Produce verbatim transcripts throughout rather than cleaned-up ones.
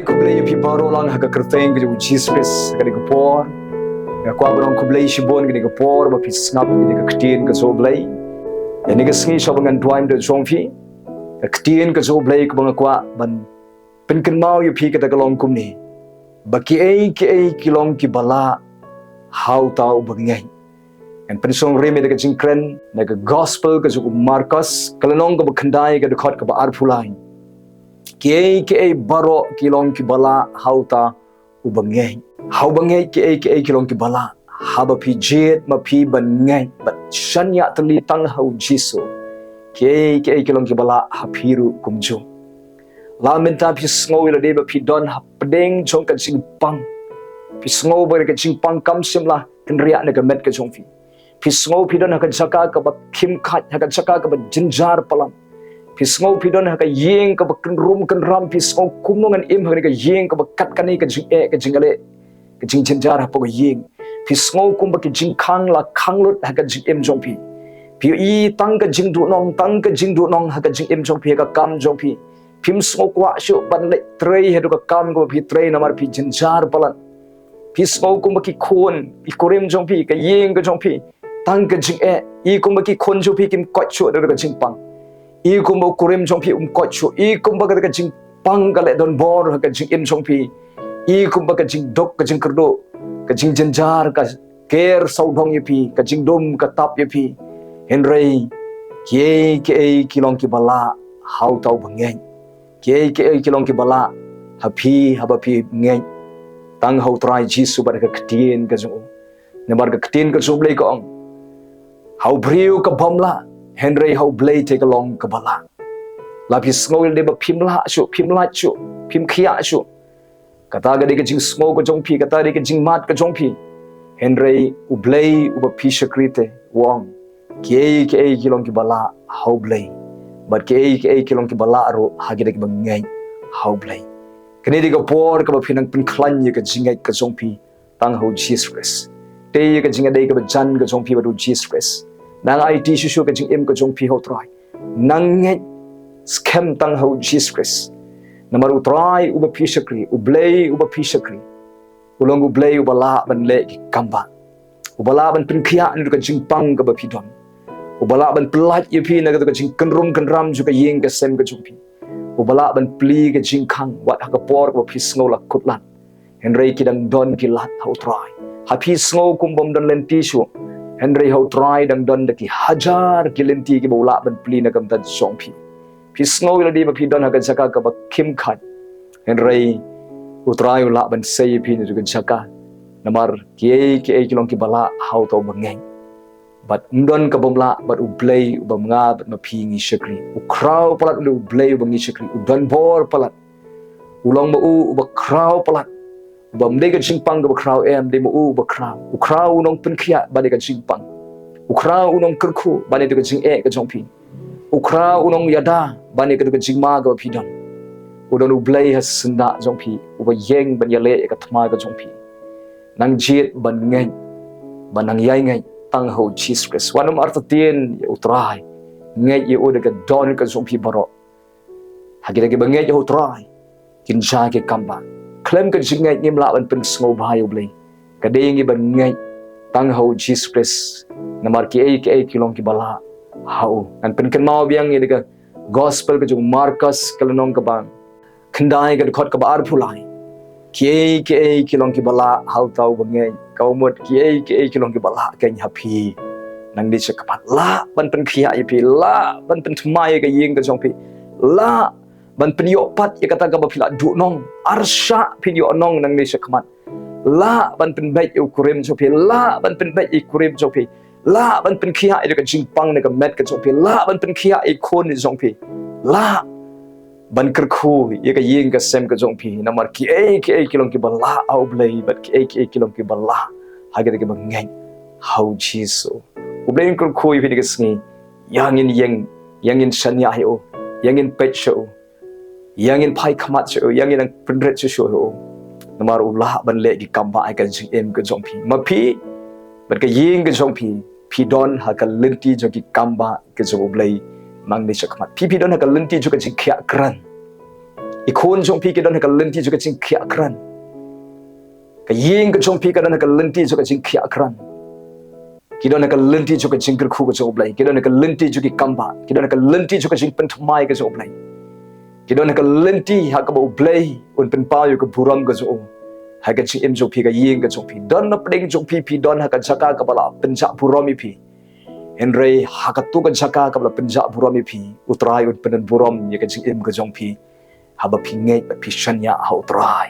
Khublei ïa phi baroh lang ha ka kyrteng ka jong u Jisu Khrist ha kane ka por. Nga kwah ban ong khublei shibun ha kane ka por ba phi sngap ïa ka ktien ka jong u Blei. Ïa kane ka sngi shuwa ba ngan duwai da jong phi, ka ktien ka jong u Blei kaba nga kwah ban pynkynmaw ïa phi kata ka long kumne: ba kiei kiei ki long kiba lah ha uta uba ngeit. Ngan pynshong rim ïa ka jingkren na ka gospel ka jong u Markos, ka lynnong kaba khyndai, ka dkhot kaba arphew lai. Kiei kiei baroh ki long kiba lah ha uta uba ngeit. Ha uba ngeit kiei kiei ki long kiba lah. Haba phi jied ma phi ban ngeit bad shaniah tylli tang ha u Jisu, kiei kiei ki long kiba lah ha phi ruh kumjuh. La mynta phi sngew ïa lade ba phi don hapdeng jong ka jingpang. Phi sngew ba ka jingpang kam shym la kynriah na ka met ka jong phi. Phi sngew phi don ha ka jaka kaba khim khait, ha ka jaka kaba jynjar palat. Phi sngew phi don ha ka ïing kaba kynrum kynram, phi sngew kumno ngan im ha ka ïing kaba kat kane ka jingeh, ka jingeh, ka jingjynjar hapoh ka ïing. Phi sngew kumba ki jingkhang la khang lut ha ka jingim jong phi. Phi ïohi tang ka jingduhnong, tang ka jingduhnong ha ka jingim jong phi, ha ka kam jong phi. Phim sngew kwah shuh ban leit trei haduh ka kam kaba phi trei namar phi jynjar palat. Phi sngew kumba ki khun, ki kurim jong phi, ka ïing ka jong phi, tang ka jingeh. Ïohi kumba ki khun jong phi kim koit shuh da ka jingpang. Ïohi kumba u kurim jong phi um koit shuh. Ïohi kumba ka, ka jingpang ka leh donbor ha ka jingim jong phi. Ïohi kumba ka jingduk, ka jingkyrduh, ka jingjynjar ka ker sawdong ïa phi, ka jingdum ka tap ïa phi. Hynrei kiei kiei ki long kiba lah ha uta uba ngeit. Kiei kiei ki long kiba lah ha phi haba phi ngeit tang ha u Trai Jisu bad ha ka ktien ka jong u. Namar ka ktien ka jong u Blei ka ong, ha u briew ka bym lah, hynrei ha u Blei te ka long kaba lah. La phi sngew ïa lade ba phim lah shuh, phim lait shuh, phim khiah shuh, kata ka dei ka jingsngew ka jong phi, kata ka dei ka jingmad ka jong phi. Hynrei u Blei uba phi shakri te u ong, kiei kiei ki long kiba lah ha u Blei, bad kiei kiei ki long kiba lah ruh ha kita kiba ngeit ha u Blei. Kane dei ka por kaba phi nang pynkhlaiñ ïa ka jingngeit ka jong phi tang ha u Jisu Khrist. Te ïa ka jingïadei kaba jan ka jong phi bad u Jisu Khrist. Nang aiti shuh shuh ka jingim ka jong phi ha u Trai. Nang ngeit skhem tang ha u Jisu Khrist. Namar u Trai uba phi shakri, u Blei uba phi shakri, u long u Blei uba lah ban leh ki kambah. Uba lah ban pynkhiah na ka jingpang kaba phi don. Uba lah ban pyllait ïa phi na ka jingkynrum kynram jong ka ïing ka sem ka jong phi. Uba lah ban plie ka jingkhang wat ha ka por kaba phi sngew la kut lad. Hynrei ki dang don ki lad ha u Trai. Ha phi sngew kum bym don lynti shuh, hynrei ha u Trai dang don da ki hajar ki lynti kiba u lah ban plie na ka bynta jong phi. Phi sngew ïa lade ba phi don ha ka jaka kaba khim khait, hynrei u Trai u lah ban sei ïa phi na ka jaka. Namar kiei kiei ki long kiba lah ha uta uba ngeit. Bad ym don ka bym lah, bad u Blei uba nga bad ma phi ngi shakri. U khraw palat u Blei uba ngi shakri, u donbor palat. U long ma u uba khraw palat. Uba ym dei ka jingpang kaba khraw em, dei ma u uba khraw. U khraw u nongpynkhiah ban ïa ka jingpang. U khraw u nongkyrkhu ban ïa ka jingeh ka jong phi. U khraw u nongïada ban ïa ka jingma kaba phi don. U don u Blei ha syndah jong phi, uba ïeng ban ïaleh ïa ka thma ka jong phi. Nang jied ban ngeit, ban nang ïai ngeit tang ha u Jisu Khrist. Wat nym artatien ïa u Trai. Ngeit ïa u da ka dohnud ka jong phi baroh. Ha kita kiba ngeit ha u Trai, kin jia ki kambah. Khlem ka jingngeit ngim lah ban pynsngewbha ïa u Blei. Ka dei ngi ban ngeit tang ha u Jisu Khrist. Namar kiei kiei ki long kiba lah ha u. Ngan pynkynmaw biang ïa ka gospel ka jong u Markos, ka lynnong kaba khyndai, ka dkhot kaba arphew lai. Kiei kiei ki long kiba lah ha uta uba ngeit. Ka mut kiei kiei ki long kiba lah keiñ ha phi. Nangne shakhmat, lah ban pynkhiah ïa phi, lah ban pynthymmai ïa ka ïing ka jong phi. Lah ban pynïoh pat ïa kata kaba phi la duhnong. Arshah phin ïoh nong nangne shakhmat. Lah ban pynbeit ïa u kurim jong phi, lah ban pynbeit ïa u kurim jong phi. Lah ban pynkhiah ïa ka jingpang na ka met ka jong phi. Lah ban pynkhiah ïa u khun jong phi. Lah ban kyrkhu ïa ka ïing ka sem ka jong phi. Namar kiei kiei ki long kiba lah ha u Blei, bad kiei kiei ki long kiba lah ha kita kiba ngeit ha u Jisu. U Blei un kyrkhu ïa phi da ka sngi. Ïa ngin ïeng, ïa ngin shaniah ïa u, ïa ngin peit sha u, ïa ngin phai khmat sha u, ïa ngin nang pynrit shuh shuh ïa u. Namar u lah ban leh ki kambah ha ka jingim ka jong phi. Ma phi bad ka ïing ka jong phi, phi don ha ka lynti jong ki kambah ka jong u Blei nangne shakhmat. Phi, phi don ha ka lynti jong ka jingkhiah kren. Ki khun jong phi ki don ha ka lynti jong ka jingkhiah krat. Ka ïing ka jong phi ka don ha ka lynti jong ka jingkhiah krat. Ki don ha ka lynti jong ka jingkyrkhu ka jong U Blei. Ki don ha ka lynti jong ki kambah. Ki don ha ka lynti jong ka jingpynthymmai ka jong U Blei. Ki don ha ka lynti ha kaba U Blei un pynpaw ïa ka burom ka jong u ha ka jingim jong phi, ka ïing ka jong phi. Don na pdeng jong phi, phi don ha ka jaka kaba la pynjah burom ïa phi. Hynrei ha kato ka jaka kaba la pynjah burom ïa phi, U Trai un pyndon burom ïa ka jingim ka jong phi haba phi ngeit bad phi shaniah ha U Trai.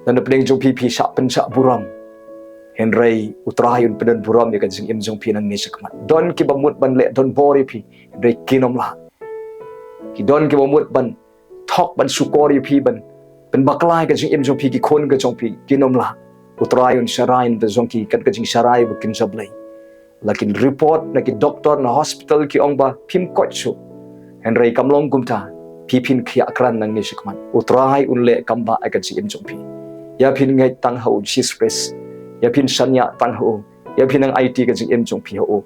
Don na pdeng jong phi, phi shah pynjah burom. Hynrei U Trai un pyndon burom ïa ka jingim jong phi nangne shakhmat. Don kiba mut ban leh donbor ïa phi, hynrei kin ym lah. Ki don kiba mut ban thok ban shukor ïa phi, ban pynbakla ïa ka jingim jong phi, ki khun ka jong phi, kin ym lah. U Trai un sharai na bynta jong ki kat ka jingsharai ba kin jop lei. La ki report na ki doktor na hospital ki ong ba phim koit shuh. Hynrei kam long kumta, phi phin khiah krat nangne shakhmat. U Trai un leh kambah ha ka jingim jong phi. Ïa phin ngeit tang ha U Jisu Khrist. Ïa phin shaniah tang ha u. Ïa phin nang aiti ka jingim jong phi ha u.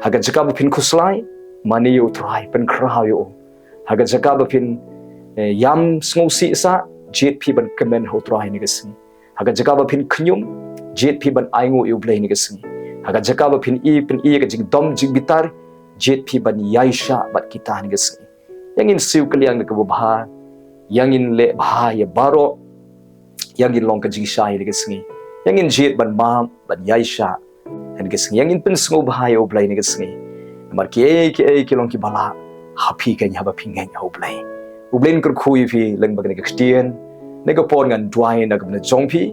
Ha ka jaka ba phin khuslai, mane ïa U Trai, pynkhraw ïa u. Ha ka jaka ba phin, eh, ïam sngewsih sah, jied phi ban kmen ha U Trai ha kane ka sngi. Ha ka jaka ba phin khñium, jied phi ban ainguh ïa U Blei ha kane ka sngi. Ha ka jaka ba phin i, phin i ïa ka jingdom jingbitar, jied phi ban ïaishah bad kita ha kane ka sngi. Ïa ngin siew kylliang na kaba bha, ïa ngin leh bha ïa baroh, ïa ngin long ka jingshai ha kane ka sngi. Ïa ngin jied ban map, ban ïaishah ha kane ka sngi. Ïa ngin pynsngewbha ïa U Blei ha kane ka sngi. Namar kiei kiei ki long kiba lah ha phi keiñ haba phi ngeit ha U Blei. U Blei un kyrkhu ïa phi lyngba kane ka ktien. Kane ka por ngan duwai na ka bynta jong phi.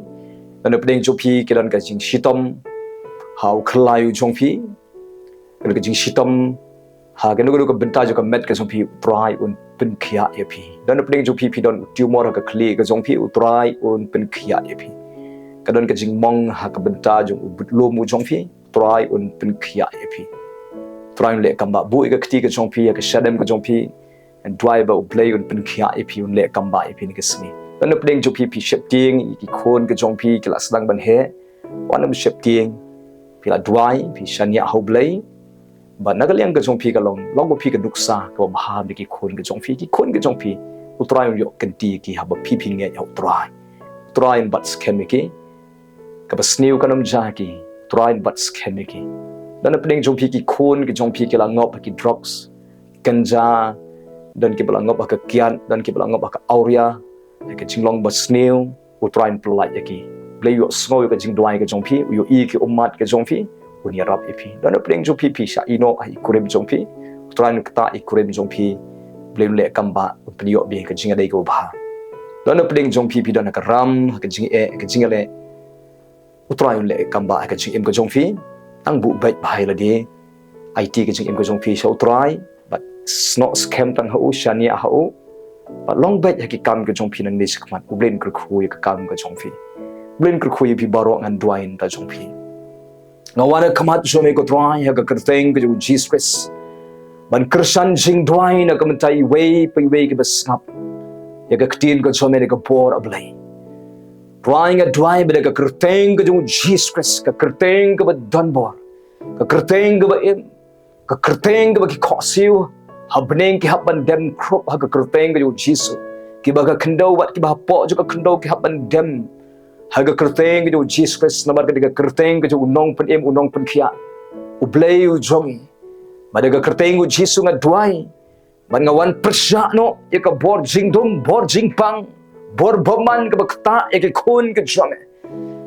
Don na pdeng jong phi ki don ka jingshitom ha u khyllai u jong phi. Ka don ka jingshitom ha kano kano ka bynta jong ka met ka jong phi, U Trai un pynkhiah ïa phi. Don na pdeng jong phi, phi don u tumor ha ka khlieh ka jong phi, U Trai un pynkhiah ïa phi. Ka don ka jingmong ha ka bynta jong u budlum u jong phi, U Trai un pynkhiah ïa phi. U Trai un leh kambah, buh ïa ka kti ka jong phi ha ka shadem ka jong phi. Duwai ba U Blei un pynkhiah ïa phi, un leh kambah ïa phi ha kane ka sngi. Don na pdeng jong phi, phi sheptieng ïa ki khun ka jong phi ki la sdang ban heh. Wat nym sheptieng, phi la duwai, phi shaniah ha U Blei. Bad na ka liang ka jong phi ka long, long ba phi ka nuksa kaba bha na ki khun ka jong phi, ki khun ka jong phi. U Trai un ïoh kynti ïa ki haba phi phi ngeit ha U Trai. U Trai un bat skhem ïa ki. Kaba sniew kan ym jia ïa ki. U Trai un bat skhem ïa ki. Don na pdeng jong phi, ki khun ka jong phi ki la ngop ha ki drugs, ganja, don kiba la ngop ha ka kiad, don kiba la ngop ha ka awria, ha ka jinglong ba sniew. U Trai un pyllait ïa ki. U Blei u ïohsngew ïa ka jingduwai ka jong phi, u ïohi ïa ki ummat ka jong phi, un ïarap ïa phi. Don na pdeng jong phi, phi shah ïehnoh ha i kurim jong phi, U Trai un ktah i kurim jong phi. U Blei un leh kambah, un pynïoh biang ïa ka jingïadei kaba bha. Don na pdeng jong phi, phi don ha ka ram, ha ka jingeh, ha ka jingïaleh. U Trai un leh kambah ha ka jingim ka jong phi. Tang buh beit bha ïa lade. Aiti ka jingim ka jong phi sha U Trai. Bad snoh skhem tang ha u, shaniah ha u. Bad long beit ha ki kam ka jong phi nangne shakhmat. U Blei un kyrkhu ïa ka kam ka jong phi. U Blei un kyrkhu ïa phi baroh, ngan duwai na ka bynta jong phi. Nga wan ha khmat jong me ko Trai ha ka kyrteng ka jong U Jisu Khrist. Ban kyrshan jingduwai na ka bynta iwei pa iwei kiba sngap ïa ka ktien ka jong me, da ka bor, A Blei. Trai, nga duwai ba da ka kyrteng ka jong U Jisu Khrist, ka kyrteng kaba donbor, ka kyrteng kaba im, ka kyrteng kaba ki khohsiew ha bneng ki hap ban dem khrup ha ka kyrteng ka jong U Jisu. Kiba ha ka khyndew bad kiba hapoh jong ka khyndew ki hap ban dem ha ka kyrteng ka jong U Jisu Khrist, namar ka dei ka kyrteng ka jong U Nongpynim, U Nongpynkhiah, U Blei u jong ngi. Bad da ka kyrteng U Jisu nga duwai, bad nga wan pyrshah noh ïa ka bor jingdum, bor jingpang, bor bymman kaba ktah ïa ki khun ka jong me.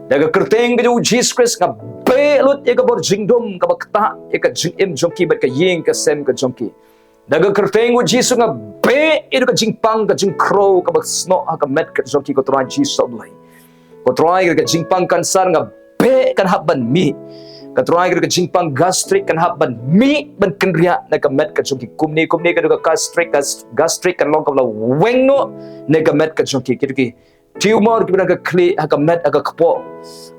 Da ka kyrteng ka jong U Jisu Khrist nga beh lut ïa ka bor jingdum kaba ktah ïa ka jingim jong ki bad ka ïing ka sem ka jong ki. Da ka kyrteng U Jisu nga beh ïa ka jingpang, ka jingkhrew kaba snoh ha ka met ka jong ki, ko Trai Jisu A Blei. Ko Trai, ka jingpang kansar nga beh kan hap ban mih. Ko Trai, ka jingpang gastrik kan hap ban mih, ban kynriah na ka met ka jong ki. Kumne kumne ka dei ka gastrik, gas-, gastrik kan long kaba la weng noh na ka met ka jong ki. Ki dei ki tumor kiba don ha ka khlieh, ha ka met, ha ka kpoh,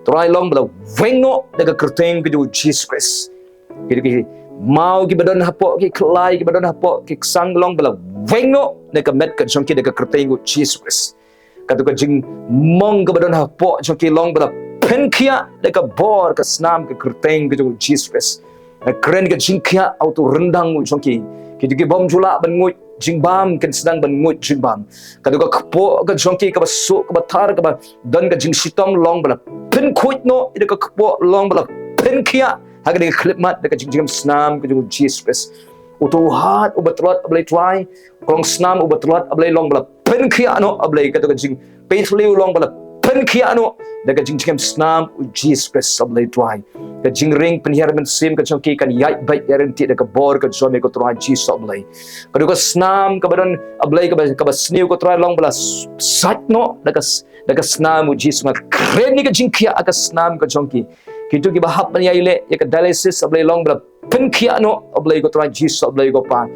Trai, long ba la weng noh da ka kyrteng ka jong U Jisu Khrist. Ki dei ki maw kiba don hapoh ki khlai, kiba don hapoh ki ksang, long ba la weng noh na ka met ka jong ki da ka kyrteng U Jisu Khrist. Kato ka jingmong kaba don hapoh jong ki long ba la pynkhiah da ka bor ka snam ka kyrteng ka jong U Jisu Khrist. Nga kren ka jingkhiah ha uto u ryndang u jong ki. Kito ki bym ju lah ban nguid, jingbam, kin sdang ban nguid jingbam. Ka dei ka kpoh ka jong ki kaba suk, kaba thar, kaba don ka jingshitom long ba la pynkhuid noh, ïa ka kpoh long ba la pynkhiah, ha ka dei ka khyllipmat da ka jingjngem snam ka jong u Jisu Khrist. Uto u hat uba tlot, A Blei Trai, u klongsnam uba tlot, A Blei, long ba la pynkhiah noh, A Blei, kato ka jingpeit thliew long ba la pynkhiah noh da ka jingjngem snam u Jisu Khrist, A Blei Trai. Ka jingring pynhiar mynsiem ka jong ki kan ïaid beit ïaid ryntih da ka bor ka jong me ko Trai Jisu, A Blei. Ka dei ka snam kaba don, A Blei, kaba, kaba sniew ko Trai, long ba la s-, sait noh da ka s-, da ka snam u Jisu. Nga kren ïa ka jingkhiah ha ka snam ka jong ki. Kito kiba hap ban ïai leh ïa ka dialysis, A Blei, long ba la pynkhiah noh, A Blei ko Trai Jisu, A Blei ko Pa.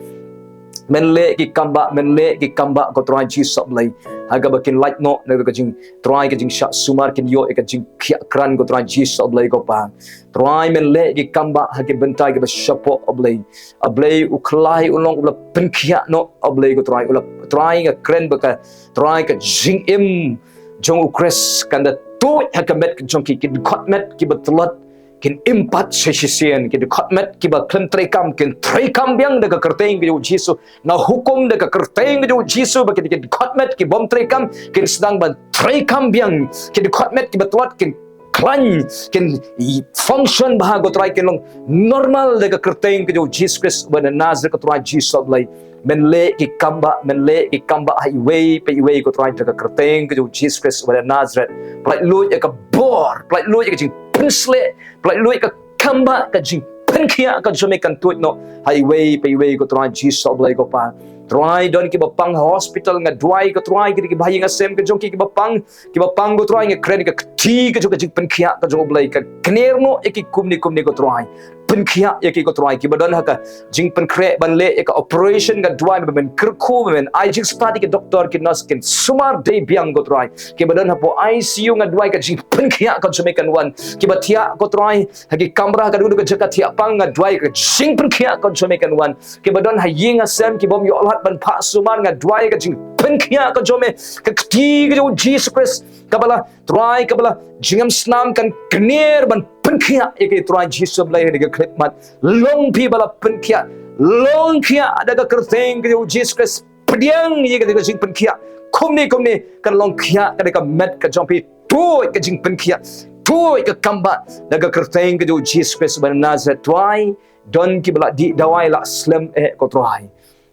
Men leh ki kambah, men leh ki kambah ko Trai Jisu, A Blei. Ha kaba kin lait noh na ka jing, Trai, ka jingshah sumar, kin ïoh ïa ka jingkhiah krat ko Trai Jisu, A Blei ko Pa. Trai, men leh ki kambah ha ki bynta kiba shapoh, A Blei. A Blei, u khlai u long uba la pynkhiah noh, A Blei ko Trai, u la, Trai, nga kren ba ka, Trai, ka jingim jong u Khrist kan da tuid ha ka met ka jong ki, ki dkhot met kiba tlot kin im pat sha shisien, ki dkhot met kiba khlem treikam kin treikam biang da ka kyrteng ka jong u Jisu. Nga hukum da ka kyrteng ka jong u Jisu ba ki, ki dkhot met ki bym treikam kin sdang ban treikam biang, ki dkhot met kiba tlot kin khlaiñ, kin i-, function bha ko Trai, kin long normal da ka kyrteng ka jong u Jisu Khrist uba na Nazareth ko Trai Jisu, A Blei. Men leh ki kambah, men leh ki kambah ha iwei pa iwei ko Trai da ka kyrteng ka jong u Jisu Khrist uba na Nazareth. Pynlait luid ïa ka bor, pynlait luid ïa ka jingpynshlur, pynlait luid ïa ka kambah, ka jingpynkhiah ka jong me kan tuid noh ha iwei pa iwei ko Trai Jisu, A Blei ko Pa. Trai, don kiba pang ha hospital, nga duwai ko Trai, ki, kiba ha ïing ha sem ka jong ki, kiba pang, kiba pang ko Trai, nga kren ka kti ka jong ka jingpynkhiah ka jong u Blei, ka kner noh ïa ki kumne kumne ko Trai. Pynkhiah ïa ki ko Trai, kiba don ha ka jingpynkhreh ban leh ïa ka operation, nga duwai ba men kyrkhu, ba men ai jingstad ïa ki doktor, ki nurse, kin sumar dei biang ko Trai. Kiba don hapoh I C U, nga duwai ka jingpynkhiah ka jong me kan wan. Kiba thiah ko Trai ha ki kamra, ka dei ka jaka thiah pang, nga duwai ka jingpynkhiah ka jong me kan wan. Kiba don ha ïing ha sem, ki bym ïoh lad ban phah sumar, nga duwai ka jingpynkhiah ka jong me, ka kti ka jong u Jisu Khrist kaba la Trai, kaba la jingim snam kan kner ban pynkhiah ïa ki Trai Jisu, A Blei, ha ka khyllipmat. Long phi ba la pynkhiah, long khiah da ka kyrteng ka jong u Jisu Khrist. Pdiang ïa ka jingpynkhiah. Kumne kumne kan long khiah ka da ka met ka jong phi. Tuid ka jingpynkhiah, tuid ka kambah da ka kyrteng ka jong u Jisu Khrist uba na Nazareth. Trai, don kiba la dih dawai la slem eh ko Trai.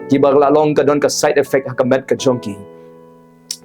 Kiba la long ka don ka side effect ha ka met ka jong ki.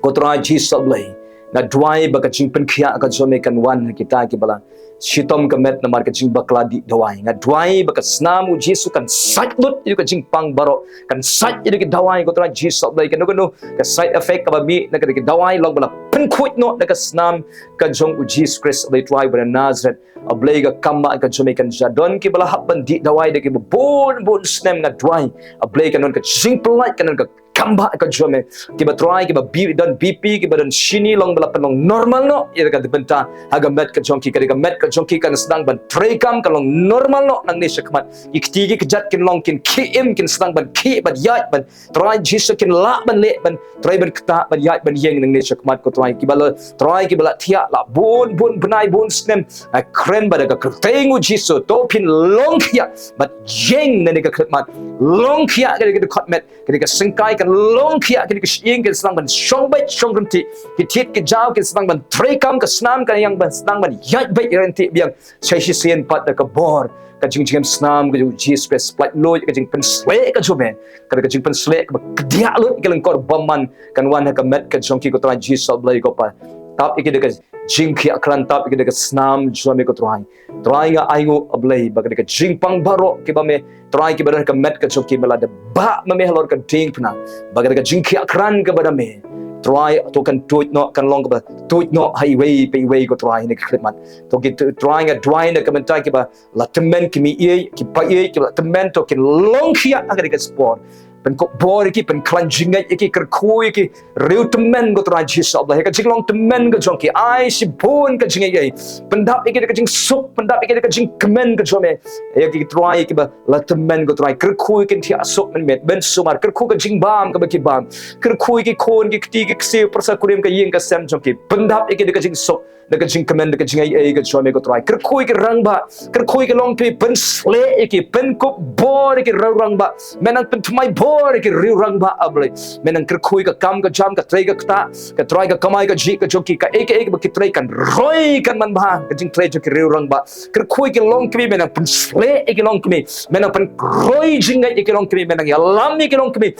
Ko Trai Jisu, A Blei, nga duwai ba ka jingpynkhiah ka jong me kan wan ha kita kiba la shitom ka met namar ka jingbakla dih dawai. Nga duwai ba ka snam u Jisu kan sait lut ïa ka jingpang baroh, kan sait ïa ka dawai ko Trai Jisu, A Blei. Kano kano ka side effect kaba mih na ka dawai, long ba la pynkhuid noh da ka snam ka jong u Jisu Khrist, A Blei Trai uba na Nazareth. A Blei, ka kambah ka jong me kan jia. Don kiba la hap ban dih dawai da kiba bun bun snem, nga duwai, A Blei, kan don ka jingpyllait, kan don ka kambah ka jong me. Kiba Trai, kiba bi-, don B P, kiba don shini, long ba la pynlong normal noh ïa ka bynta ha ka met ka jong ki, ka dei ka met ka jong ki kan sdang ban treikam, kan long normal noh nangne shakhmat. Ki kti ki kjat kin long, kin khie im, kin sdang ban khie, ban ïaid, ban Trai Jisu, kin lah ban leh, ban trei, ban ktah, ban ïaid, ban ïeng nangne shakhmat ko Trai. Kiba la, Trai, kiba la thiah la bun bun bnai bun snem, nga kren ba da ka kyrteng u Jisu to phin long khiah bad ïeng nangne ka khyllipmat. Long khiah ka dei ka dkhot met, ka dei ka syngkai, kan long khiah ka dei ka shyieng, kan sdang ban shong beit shong ryntih. Ki thied ki jaw kin sdang ban treikam, ka snam kan ïeng, ban sdang ban ïaid beit ryntih biang. Sa shisien pat da ka bor ka jingjngem snam ka jong u Jisu Khrist, pynlait luid ka jingpynshlur ka jong me, ka dei ka jingpynshlur kaba kdiah lut ïa ka lyngkor bymman, kan wan ha ka met ka jong ki ko Trai Jisu, A Blei ko Pa. Tap ïa ki da ka jingkhiah khlaiñ, tap ïa ki da ka snam jong me ko Trai. Trai, nga ainguh, A Blei, ba ka dei ka jingpang baroh kiba me Trai, kiba don ha ka met ka jong ki, me la dep ba ma me halor ka diengphna, ba ka dei ka jingkhiah khlaiñ kaba na me Trai, to kan tuid noh, kan long kaba tuid noh ha iwei pa iwei ko Trai, ha kane ka khyllipmat. To ki, Trai, nga duwai na ka bynta kiba la tymmen, ki mei ïeit, ki paid ïeit, kiba la tymmen, to kin long khiah ha kane ka por. Pynkup bor ïa ki, pynkhlaiñ jingngeit ïa ki, kyrkhu ïa ki, riew tymmen ko Trai Jisu, A Blei, ha ka jinglong tymmen ka jong ki, ai shibun ka jingngeit ïa ki. Pyndap ïa ki da ka jingsuk, pyndap ïa ki da ka jingkmen ka jong me. Ïa ki Trai, ïa kiba la tymmen ko Trai, kyrkhu ïa ki, thiah suk mynmiet, bym sumar, kyrkhu ka jingbam kaba ki bam, kyrkhu ïa ki khun, ki kti, ki ksiew, pyrsa kurim, ka ïing ka sem jong ki, pyndap ïa ki da ka jingsuk, da ka jingkmen, da ka jingaiei ka jong me ko Trai. Kyrkhu ïa ki rangbah, kyrkhu ïa ki longkmie, pynshlur ïa ki, pynkup bor ïa ki rangbah. Men nang pynthymmai bor bor ïa ki riew rangbah, A Blei. Men nang kyrkhu ïa ka kam ka jam, ka trei ka ktah, ka trei ka kamai kajih ka jong ki, kaei kaei ba ki trei kan roi kan manbha ka jingtrei jong ki riew rangbah. Kyrkhu ïa ki longkmie, men nang pynshlei ïa ki longkmie, men nang pynroi jingngeit ïa ki longkmie, men nang ïalam ïa ki longkmie.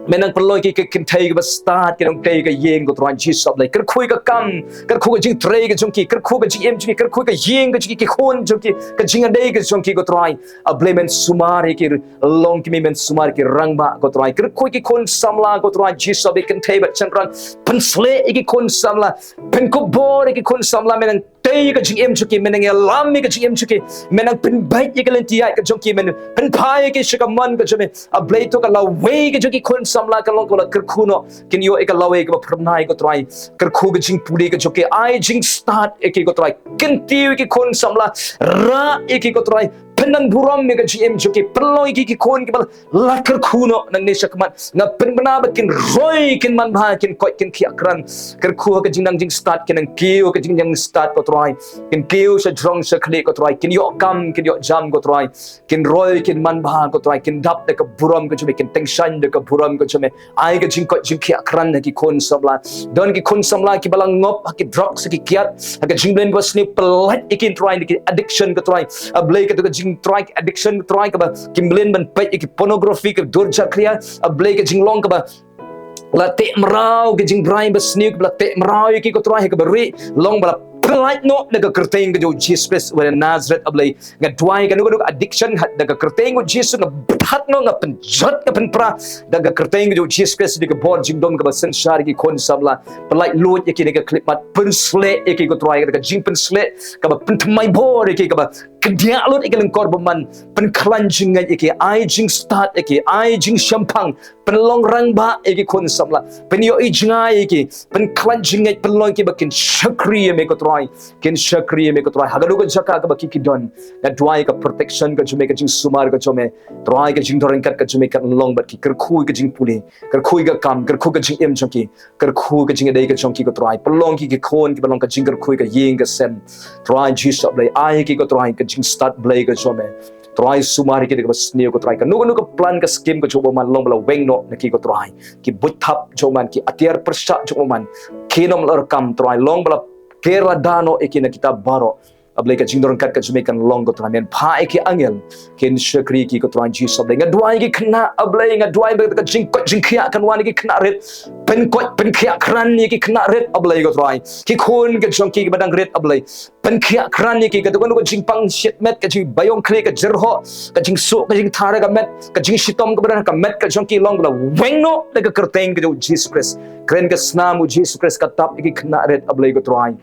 Men nang pynlong ïa ki ka kynthei kaba stad, ki nongtrei ka ïing, ko Trai Jisu, A Blei. Kyrkhu ïa ka kam, kyrkhu ka jingtrei ka jong ki, kyrkhu ka jingim jong ki, kyrkhu ka ïing ka jong ki, ki khun jong ki, ka jingïadei ka jong ki, ko Trai. A Blei, men sumar ïa ki longkmie, men sumar ïa ki rangbah, ko Trai. Kyrkhu ïa ki khun samla, ko Trai Jisu, A Blei, kynthei bad shynrang. Pynshlei ïa ki khun samla, pynkup bor ïa ki khun samla, men nang tei ïa ka jingim jong ki, men nang ïalam ïa ka jingim jong ki, men nang pynbeit ïa ka lynti ïaid ka jong ki, men pynphai ïa ki sha ka mon ka jong me. A Blei, to ka lawei ka jong ki khun samla kan long kaba la kyrkhu noh, kin ïoh ïa ka lawei kaba phyrnai, ko Trai. Kyrkhu ka jingpule ka jong ki, ai jingstad ïa ki, ko Trai. Kyntiew ïa ki khun samla, rah ïa ki, ko Trai. Pyndonburom ïa ka jingim jong ki, pynlong ïa ki ki khun kiba la kyrkhu noh nangne shakhmat. Nga pynbna ba kin roi, kin manbha, kin koit, kin khiah krat. Kyrkhu ha ka jingnang jingstad, kin nang kiew ha ka jingnang jingstad, ko Trai. Kin kiew sha jrong sha khlieh, ko Trai. Kin ïoh kam, kin ïoh jam, ko Trai. Kin roi, kin manbha, ko Trai. Kin dap da ka burom ka jong me, kin tyngshaiñ da ka burom ka jong me. Ai ka jingkoit jingkhiah krat ha ki khun samla. Don ki khun samla kiba la ngop ha ki drugs, ha ki kiad, ha ka jingmlien basniew, pynlait ïa ki, Trai, na ki addiction, ko Trai. A Blei, kato ka jing, Trai, ki addiction, Trai, kaba ki mlien ban peit ïa ki pornography, ka dur jakhlia. A Blei, ka jinglong kaba la teh mraw, ka jingbrai basniew kaba la teh mraw ïa ki, ko Trai, ha kaba rieh, long ba la pynlait noh da ka kyrteng ka jong U Jisu Khrist uba na Nazareth, A Blei. Nga duwai kano kano ka addiction, ha da ka kyrteng U Jisu nga bthat noh, nga pynjot, nga pynpra da ka kyrteng ka jong U Jisu Khrist, da ka bor jingdum kaba synshar ïa ki khun samla. Pynlait luid ïa ki na ka khyllipmat, pynshlei ïa ki, ko Trai, da ka jingpynshlei kaba pynthymmai bor ïa ki, kaba kdiah lut ïa ki lyngkor bymman, pynkhlaiñ jingngeit ïa ki, ai jingstad ïa ki, ai jingshemphang, pynlong rangbah ïa ki khun samla, pynïohi jngai ïa ki, pynkhlaiñ jingngeit, pynlong ïa ki ba kin shakri ïa me, ko Trai. Kin shakri ïa me, ko Trai, ha kano ka jaka kaba ki ki don. Nga duwai ka protection ka jong me, ka jingsumar ka jong me, Trai, ka jingdon ryngkat ka jong me kan long bad ki. Kyrkhu ïa ka jingpule, kyrkhu ïa ka kam, kyrkhu ka jingim jong ki, kyrkhu ka jingïadei ka jong ki, ko Trai. Pynlong ki ki khun kiba long ka jingkyrkhu ïa ka ïing ka sem, Trai Jisu, A Blei. Ai ki, ko Trai, ka jingstad Blei ka jong me, Trai. Sumar ïa ki da kaba sniew, ko Trai. Kano kano ka plan, ka skim ka jong u bymman, long ba la weng noh na ki, ko Trai. Ki buit thap jong u bymman, ki atiar pyrshah jong u bymman, kin ym lah rukom, Trai, long ba la ker lada noh ïa ki na kita baroh. A Blei, ka jingdon ryngkat ka jong me kan long, ko Trai. Men phah ïa ki angel kin shakri ïa ki, ko Trai Jisu, A Blei. Nga duwai ïa ki khynnah, A Blei, nga duwai ba ka jingkoit jingkhiah kan wan ïa ki khynnah rit. Pynkoit pynkhiah krat ïa ki khynnah rit, A Blei, ko Trai. Ki khun ka jong ki kiba dang rit, A Blei, pynkhiah krat ïa ki, kato kano ka jingpang shimet, ka jingbaïong khlieh, ka jyrhoh, ka jingsuk, ka jingthar ha ka met, ka jingshitom kaba don ha ka met ka jong ki, long ba la weng noh da ka kyrteng ka jong U Jisu Khrist. Kren ka snam U Jisu Khrist, ka tap ïa ki khynnah rit, A Blei, ko Trai.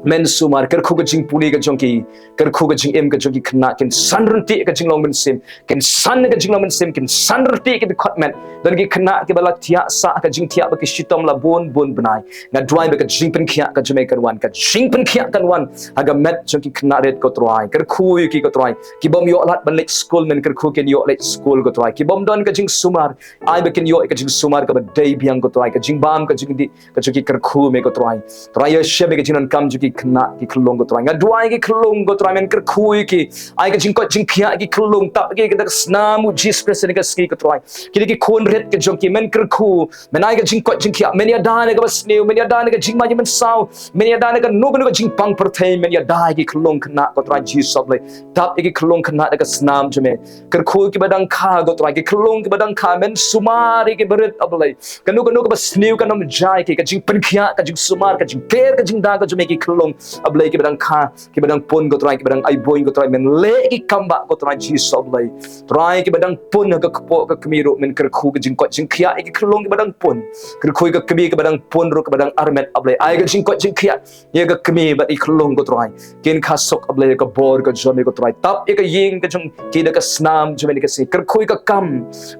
Men sumar, kyrkhu ka jingpule ka jong ki, kyrkhu ka jingim ka jong ki khynnah, kin san ryntih ka jinglong mynsiem, kin san ka jinglong mynsiem, kin san ryntih ka dkhot met. Don ki khynnah kiba la thiah sah ka jingthiah bad ki shitom la bun bun bnai. Nga duwai ba ka jingpynkhiah ka jong me kan wan, ka jingpynkhiah kan wan ha ka met jong ki khynnah rit, ko Trai. Kyrkhu ïa ki, ko Trai. Ki bym ïoh lad ban leit skul, men kyrkhu kin ïoh leit skul, ko Trai. Ki bym don ka jingsumar, ai ba kin ïoh ka jingsumar kaba dei biang, ko Trai. Ka jingbam ka jingdih ka jong ki, kyrkhu me, ko Trai. Trai, ïashem ïa ka jingdonkam jong ki khynnah ki khyllung, ko Trai. Nga duwai ïa ki khyllung, ko Trai, men kyrkhu ïa ki. Ai ka jingkoit jingkhiah ïa ki khyllung, tap ïa ki da ka snam U Jisu Khrist ha kane ka sngi, ko Trai. Ki dei ki khun rit ka jong ki, men kyrkhu, men ai ka jingkoit jingkhiah, men ïada na kaba sniew, men ïada na ka jingmai jingmynsaw, men ïada na kano kano ka jingpang pyrthei, men ïada ïa ki khyllung khynnah, ko Trai Jisu, A Blei. Tap ïa ki khyllung khynnah da ka snam jong me. Kyrkhu kiba dang kha, ko Trai, ki khyllung kiba dang kha, men sumar ïa ki barit, A Blei. Kano kano kaba sniew kan ym jia ïa ki, ka jingpynkhiah, ka jingsumar, ka jingker, ka jingda ka jong me, ki khyllung, A Blei, kiba dang kha, kiba dang pun, ko Trai, kiba dang aibuiñ, ko Trai, men leh ïa ki kam bah, ko Trai Jisu, A Blei. Trai, kiba dang pun ha ka kpoh ka kmie ruh, men kyrkhu ka jingkoit jingkhiah ïa ki khyllung kiba dang pun. Kyrkhu ïa ka kmie kaba dang pun ruh, kaba dang armet, A Blei. Ai ka jingkoit jingkhiah ïa ka kmie bad i khyllung, ko Trai. Kin kha suk, A Blei, ïa ka bor ka jong me, ko Trai. Tap ïa ka ïing ka jong ki da ka snam jong me ha kane ka sngi. Kyrkhu ïa ka kam,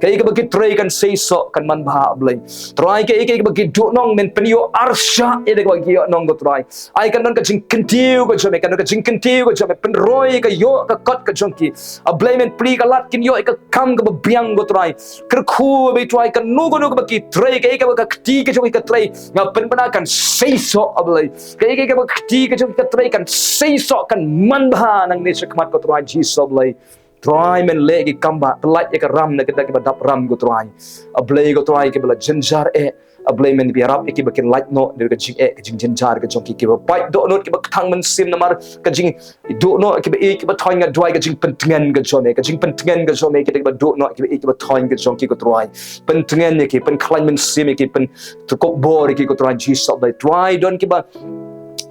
kaei kaba ki trei kan seisoh, kan manbha, A Blei. Trai, kaei kaei kaba ki duhnong, men pynïoh arshah ïa da kaba ki ïohnong, ko Trai. Ai kan don ka jingkyntiew ka jong me, kan don ka jingkyntiew ka jong me, pynroi ka ïoh ka kot ka jong ki. A Blei, men plie ka lad kin ïoh ïa ka kam kaba biang, ko Trai. Kyrkhu, A Blei Trai, kano kano kaba ki trei, kaei kaba ka kti ka jong ki ka trei, nga pynbna kan seisoh, A Blei. Kaei kaei kaba ka kti ka jong ki ka trei kan seisoh, kan manbha nangne shakhmat, ko Trai Jisu, A Blei. Trai men leh ki kam ba, pyllait ïa ka ram na kita kiba dap ram ko Trai. A Blei ko Trai kiba la jynjar eh. A Blei men ïarap ïa kiba kin lait noh, da ka jingeh, ka jingjynjar, ka jong ki kiba pait dohnud, kiba kthang mynsiem namar ka jingduh noh, kiba ïeit, kiba thoiñ nga duwai ka jingpyntngen ka jong me, ka jingpyntngen ka jong me, kita kiba duh noh, kiba ïeit, kiba thoiñ ka jong ki ko Trai. Pyntngen ïa ki, pynkhlaiñ mynsiem ïa ki, pynkup bor ïa ki ko Trai Jisu Blei. Trai don kiba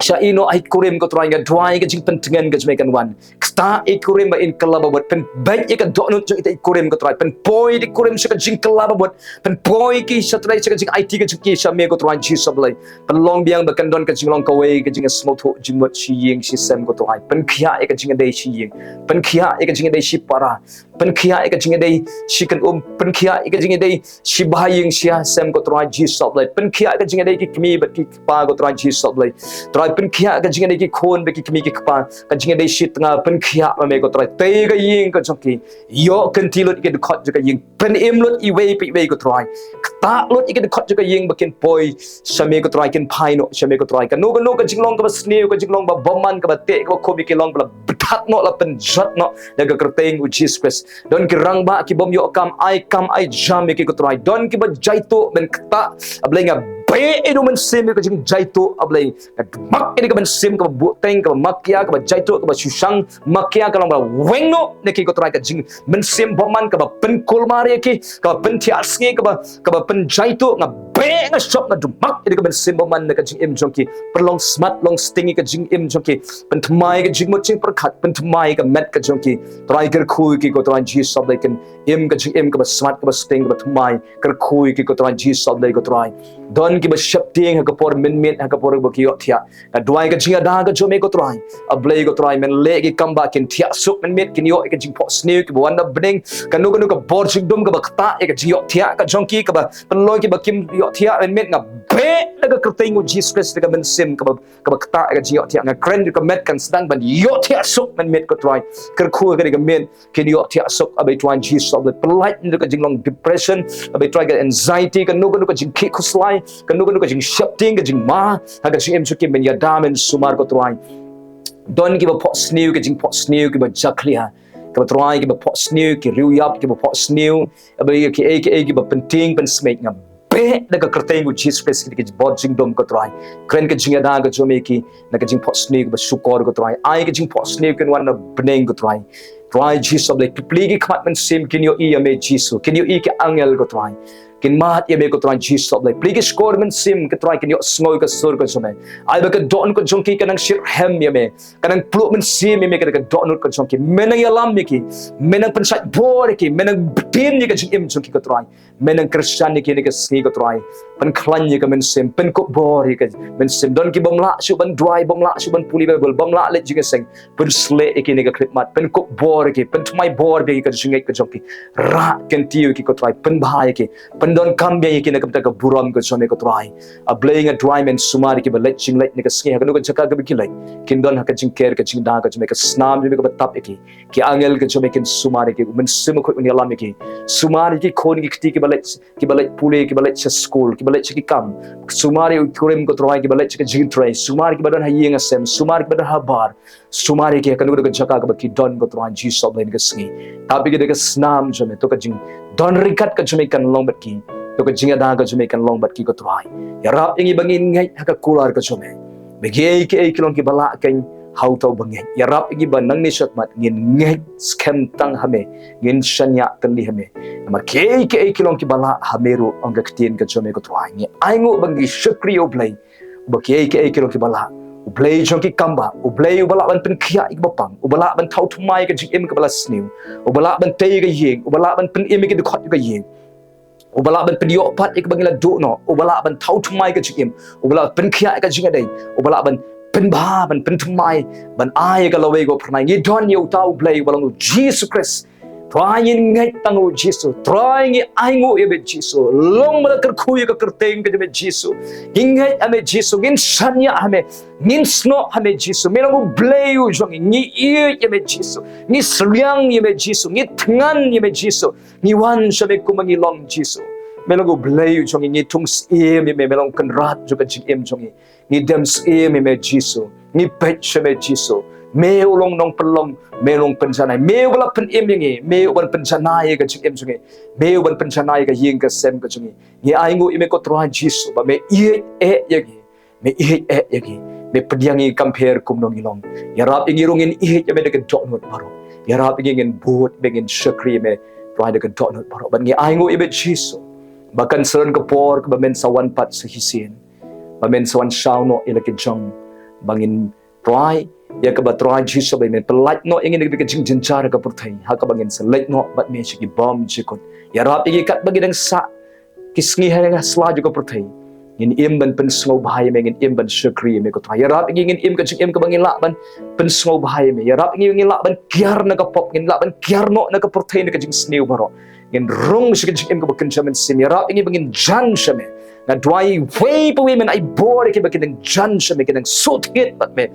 shah ïeh noh ha i kurim ko Trai nga duwai ka jingpyntngen ka jong me kan wan. Ktah ïa i kurim ba in kylla ba mut. Pynbeit ïa ka dohnud jong ita i kurim ko Trai. Pynpoi ïa i kurim sha ka jingkylla ba mut. Pynpoi ki sha Trai sha ka jingaiti ka jong ki sha me ko Trai Jisu Blei. Pynlong biang ba kan don ka jinglong kawei ka jingsngewthuh jingmut shi ïing shi sem ko Trai. Pynkhiah ïa ka jingïadei shi ïing. Pynkhiah ïa ka jingïadei shi para. Pynkhiah ïa ka jingïadei shi kynum. Pynkhiah ïa ka jingïadei shi bha ïing shi sem ko Trai Jisu Blei. Pynkhiah ïa ka jingïadei ki kmie bad ki kpa ko Trai Jisu Blei. Trai pynkhiah ïa ka jingïadei ki khun bad ki kmie ki kpa. Ka jingïadei shi tnga pynkhiah ma me ko Trai. Tei ka ïing ka jong ki. Ïoh kynti lut ïa ki dkhot jong ka ïing. Pynim lut iwei pa iwei ko Trai. Ktah lut ïa ki dkhot jong ka ïing ba kin poi sha me ko Trai, kin phai noh sha me ko Trai. Kano kano ka jinglong kaba sniew, ka jinglong ba bymman, kaba teh, kaba khum ïa ki long ba la bthat noh, la pynjot noh da ka kyrteng u Jisu Khrist. Don ki rangbah ki bym ïoh kam, ai kam ai jam ïa ki ko Trai. Don kiba jaituh, men ktah, A Blei nga beh ïa u mynsiem ïa ka jingjaituh, A Blei. Nga mak ïa ka mynsiem kaba buhteng, kaba makia, kaba jaituh, kaba shushang, makia ka long ba weng noh na ki ko Trai ka jing mynsiem bymman kaba pynkulmar ïa ki, kaba pynthiah sngi, kaba, kaba pynjaituh, nga beh nga shop nga dumak ïa ka mynsiem bymman na ka jingim jong ki. Pynlong smat, long sting ïa ka jingim jong ki. Pynthymmai ka jingmut jingpyrkhat, pynthymmai ka met ka jong ki. Trai kyrkhu ïa ki ko Trai Jisu Blei kin im ka jingim kaba smat, kaba sting, kaba thymmai. Kyrkhu ïa ki ko Trai Jisu Blei ko Trai. Don kiba sheptieng ha ka por mynmiet, ha ka por ba ki ïohthiah. Nga duwai ka jingïada ka jong me ko Trai. A Blei ko Trai, men leh ki kam ba kin thiah suk mynmiet, kin ïoh ïa ka jingphohsniew, kiba wan na bneng. Kano kano ka bor jingdum kaba ktah ïa ka jingïohthiah ka jong ki, kaba pynlong kiba kim ïohthiah mynmiet, nga beh da ka kyrteng u Jisu Khrist da ka mynsiem kaba, kaba ktah ïa ka jingïohthiah. Nga kren ïa ka met kan sdang ban ïohthiah suk mynmiet ko Trai. Kyrkhu ïa ka met kin ïohthiah suk, A Blei Trai Jisu, A Blei, pyllait na ka jinglong depression, A Blei Trai, ka anxiety, kano kano ka jingkhih khuslai, kano kano ka jingsheptieng, ka jingma ha ka jingim jong ki, men ïada, men sumar ko Trai. Don kiba phohsniew, ka jingphohsniew kiba jakhlia, kaba Trai, kiba phohsniew, ki riewïap kiba phohsniew, A Blei, kiei kiei kiba pyntieng pynsmit, nga beh da ka kyrteng u Jisu Khrist ki, ki bor jingdum ko Trai. Kren ka jingïada ka jong me ïa ki na ka jingphohsniew kaba shukor ko Trai. Ai ka jingphohsniew kin wan na bneng ko Trai. Trai Jisu, A Blei, ki plie ki khmat mynsiem, kin ïohi ïa me Jisu, kin ïohi ki angel ko Trai. Kin mad ïa me ko Trai Jisu, A Blei. Plie ki shkor mynsiem ko Trai, kin ïohsngew ka sur ka jong me. Ai ba ka dohnud ka jong ki ka nang shitrhem ïa me, ka nang pluh mynsiem ïa me, ka, ka dohnud ka jong ki. Me nang ïalam ïa ki, me nang pynshait bor ïa ki, me nang btin ïa ka jingim jong ki ko Trai. Me nang kyrshan ïa ki na ka sngi ko Trai. Pynkhlaiñ ïa ka mynsiem, pynkup bor ïa ka mynsiem. Don ki bym lah shuh ban duwai, bym lah shuh ban pule Baibl, bym lah leit jingïaseng. Pynsleh ïa ki na ka khyllipmat, pynkup bor ïa ki, pynthymmai bor ïa ki, ka jingngeit ka jong ki. Rah kyntiew ïa ki ko Trai, pynbha ïa ki. Pyndonkam biang ïa ki na ka bynta ka burom ka jong me ko Trai. A Blei, nga duwai, men sumar ïa ki ba leit jingleit na ka sngi ha kano ka jaka kaba ki leit. Kin don ha ka jingker ka jingda ka jong me, ka snam jong me kaba tap ïa ki. Ki angel ka jong me kin sumar ïa ki, u Mynsiem Bakhuid un ïalam ïa ki. Sumar ïa ki khun ki kti kiba leit, kiba leit pule, kiba leit sha skul, kiba leit sha ki kam. Sumar ïa u kurim ko Trai kiba leit sha ka jingtrei. Sumar ïa kiba don ha ïing ha sem, sumar ïa kiba don ha bar. Sumar ïa ki ha kano kano ka jaka kaba ki don ko Trai Jisu, A Blei, na ka sngi. Tap ïa ki da ka snam jong me, to ka jingdon ryngkat ka jong me kan long bad ki. To ka jingïada ka jong me kan long bad ki ko Trai. Ïarap ïa ngi ba ngin ngeit ha ka kular ka jong me. Ba kiei kiei ki long kiba lah kein ha uta uba ngeit. Ïarap ïa ngi ba nangne shakhmat ngin ngeit skhem tang ha me, ngin shaniah tylli ha me. Namar kiei kiei ki long kiba lah ha me ruh, ong ka ktien ka jong me ko Trai. Ngi ainguh ba ngi shakri ïa U Blei uba kiei kiei ki long kiba lah. U Blei jong ki kam ba, U Blei uba lah ban pynkhiah ïa kiba pang, uba lah ban thaw thymmai ïa ka jingim kaba la sniew, uba lah ban tei ïa ka ïing, uba lah ban pynim ïa ki dkhot ïa ka ïing. Uba lah ban pynïoh pat ïa kaba ngi la duh noh, uba lah ban thaw thymmai ka jingim, uba lah ban pynkhiah ïa ka jingïadei, uba lah ban pynbha, ban pynthymmai, ban ai ïa ka lawei kaba phyrnai. Ngi don ïa uta U Blei uba long U Jisu Khrist. Trai ngin ngeit tang U Jisu. Trai ngi ainguh ïa me Jisu. Long ba la kyrkhu ïa ka kyrteng ka jong me Jisu. Ngi ngeit ha me Jisu, ngin shaniah ha me, ngin snoh ha me Jisu. Me long U Blei u jong ngi, ngi ïeit ïa me Jisu. Ngi sliang ïa me Jisu, ngi thngan ïa me Jisu. Ngi wan sha me kumba ngi long Jisu. Me long U Blei u jong ngi, ngi thung syiem ïa me, me long Kynrad jong ka jingim jong ngi. Ngi dem syiem ïa me Jisu. Ngi peit sha me Jisu. Me u long nongpynlong, me u long pynjanai, me u ba la pynim ïa ngi, me u ban pynjanai ïa ka jingim jong ngi, me u ban pynjanai ïa ka ïing ka sem ka jong ngi. Ngi ainguh ïa me ko Trai Jisu ba me ïeit eh ïa ngi. Me ïeit eh ïa ngi. Me pdiang ïa ngi kam pher kumno ngi long. Ïarap ïa ngi ruh ngin ïeit ïa me da ka dohnud baroh. Ïarap ïa ngi ngin bud, me ngin shakri ïa me Trai da ka dohnud baroh. Bad ngi ainguh ïa me Jisu ba kan sa don ka por kaba men sa wan pat sa shisien. Ba men sa wan shaw noh ïa la ki jong ba ngin Trai, ïa kaba Trai Jisu ba men pyllait noh ïa ngi na ka jingjynjar ka pyrthei, ha kaba ngin sa leit noh bad me sha ki bymjukut. Ïarap ïa ngi katba ngi dang sah ki sngi ha sla jong ka pyrthei. Ngin im ban pynsngewbha ïa me, ngin im ban shakri ïa me ko Trai. Ïarap ïa ngi ngin im ka jingim kaba ngin lah ban pynsngewbha ïa me. Ïarap ïa ngi ngin lah ban kiar na ka pop, ngin lah ban kiar noh na ka pyrthei na ka jingsniew baroh. Ngin rung sha ka jingim kaba kynja mynsiem. Ïarap ïa ngi ba ngin jan sha me. Nga duwai iwei pa iwei men ai bor ïa ki ba ki dang jan sha me, ki dang sngewthuh bad me.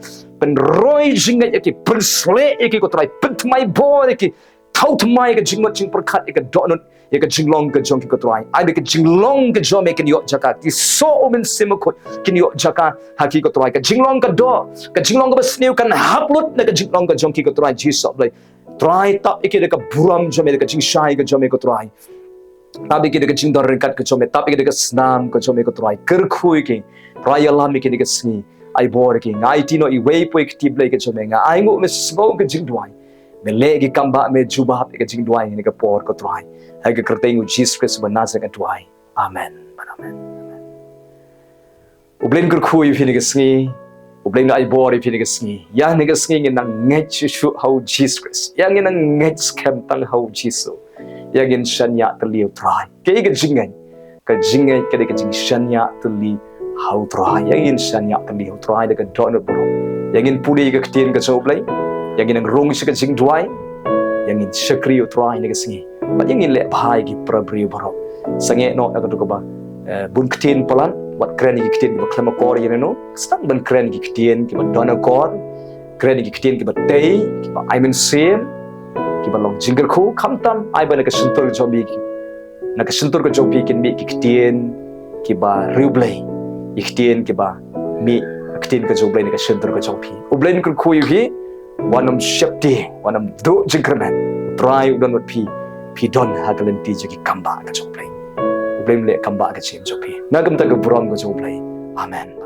Pynroi jingngeit ïa ki, pynsleh ïa ki ko Trai, pynthymmai bor ïa ki. Thaw thymmai ka jingmut jingpyrkhat ïa ka dohnud, ïa ka jinglong ka jong ki ko Trai. Ai ba ka jinglong ka jong me kan ïoh jaka. Ki soh u Mynsiem Bakhuid kin ïoh jaka ha ki ko Trai. Ka jinglong ka doh, ka jinglong kaba sniew kan hap lut na ka jinglong ka jong ki ko Trai Jisu Blei. Trai, tap ïa ki da ka burom jong me, da ka jingshai ka jong me ko Trai. Tap ïa ki da ka jingdon ryngkat ka jong me, tap ïa ki da ka snam ka jong me ko Trai. Kyrkhu ïa ki, Trai, ïalam ïa ki da ka sngi. Ai bor ïa ki, nga aiti noh iwei pa iwei ka kti Blei ka jong me, nga ainguh me sngewbha ka jingduwai. Me leh ïa ki kam ba me jubab ïa ka jingduwai ha kane ka por ko Trai. Ha ka kyrteng u Jisu Khrist ba Nasaret nga duwai. Amen. Amen. U Blei un kyrkhu ïa phi ha kane ka sngi. U Blei un ai bor ïa phi ha kane ka sngi. Ïa kane ka sngi ngin nang ngeit shuh shuh ha u Jisu Khrist. Ïa ngin nang ngeit skhem tang ha u Jisu. Ïa ngin shaniah tylli ha u Trai. Kaei ka jingngeit? Ka jingngeit ka dei ka jingshaniah tylli ha u Trai. Ïa ngin shaniah tylli ha u Trai da ka dohnud baroh. Ïa ngin pule ïa ka ktien ka jong u Blei. Ïa ngin nang rung sha ka jingduwai. Ïa ngin shakri ïa u Trai ha kane ka sngi. Bad ïa ngin leh bha ïa ki para briew baroh. Sangeh noh na kato kaba, eh, bun ktien palat, wat kren ïa ki ktien kiba khlem akor ïa nano. Sdang ban kren ïa ki ktien kiba don akor. Kren ïa ki ktien kiba tei, kiba ai mynsiem, kiba long jingkyrkhu, khamtam ai ba na ka shyntur ka jong phi, na ka shyntur ka jong phi kin mih ki ktien kiba riewblei, ki ktien kiba mih ka ktien ka jong u Blei na ka shyntur ka jong phi. U Blei un kyrkhu ïa phi, wat nym sheptieng, wat nym duh jingkyrmen. U Trai u don bad phi, phi don ha ka lynti jong ki kambah ka jong u Blei. U Blei un leh kambah ka jingim jong phi. Na ka bynta ka burom ka jong u Blei. Amen.